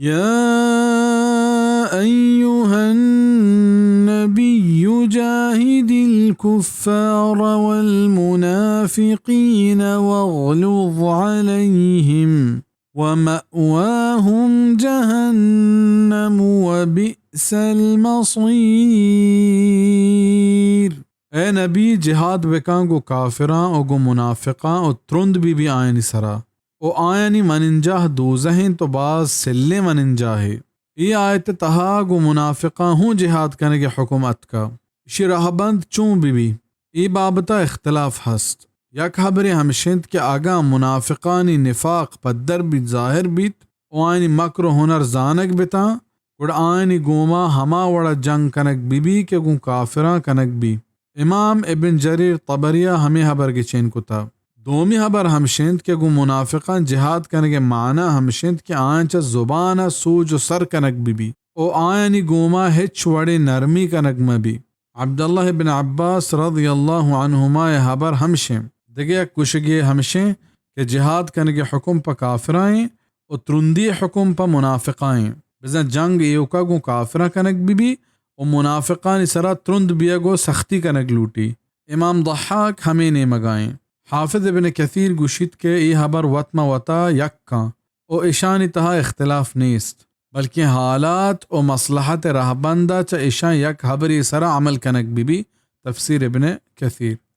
يا أيها النبي جاهد الكفار والمنافقين واغلظ عليهم ومأواهم جهنم وبئس المصير۔ اے نبی، جہاد بکاں گوں کافراں و گوں منافقاں و ترند بی بی آیانی سرا۔ و آیانی مننجاہ دوزہ انت و باز سلیں مننجاہے۔ اے آیت تہا گوں منافقاں ہوں جہاد کنگے حکم اتکا۔ اشی رہبند چون بی بی؟ اے بابتا اختلاف ہست۔ یک ہبرے ہمشنت کہ اگاں منافقانی نفاق پدر بیت، ظاہر بیت، و آیانی مکر و ہنر زانگ بتاں، گڑا آیانی گوما ہما وڑا جنگ کنگ بی بی کہ گوں کافراں کنگ بی۔ امام ابن جریر طبریا ہمے ہبر گچین کتا۔ دومی ہبر ہمشنت کہ گوں منافقاں جہاد کنگے معنی ہمشنت کہ آیاں چہ زبانا سوج و سر کنگ بی بی و آیانی گوما ہچ وڑیں نرمی کنگ مہ بی۔ عبداللہ ابن عباس رضی اللہ عنہما ء ہبر ہمشیں۔ دگہ یک گوشگے ہمشیں کہ جہاد کنگے حکم پہ کافرائیں و ترندی حکم پہ منافقائیں۔ بزاں جنگ ایوکا گوں کافراں کنگ بی بی و منافقانی سرا ترند بیگ و سختی کنگ لوٹی۔ امام ضحاک ہمے نیمگائیں۔ حافظ ابن کثیر گوشیت کہ اے ہبر وت مہ وتا یکاں و اشانی تہا اختلاف نیست، بلکیں حالات و مصلحت رہبندا چہ اشاں یک ہبری سرا عمل کنگ بی بی۔ تفسیر ابن کثیر۔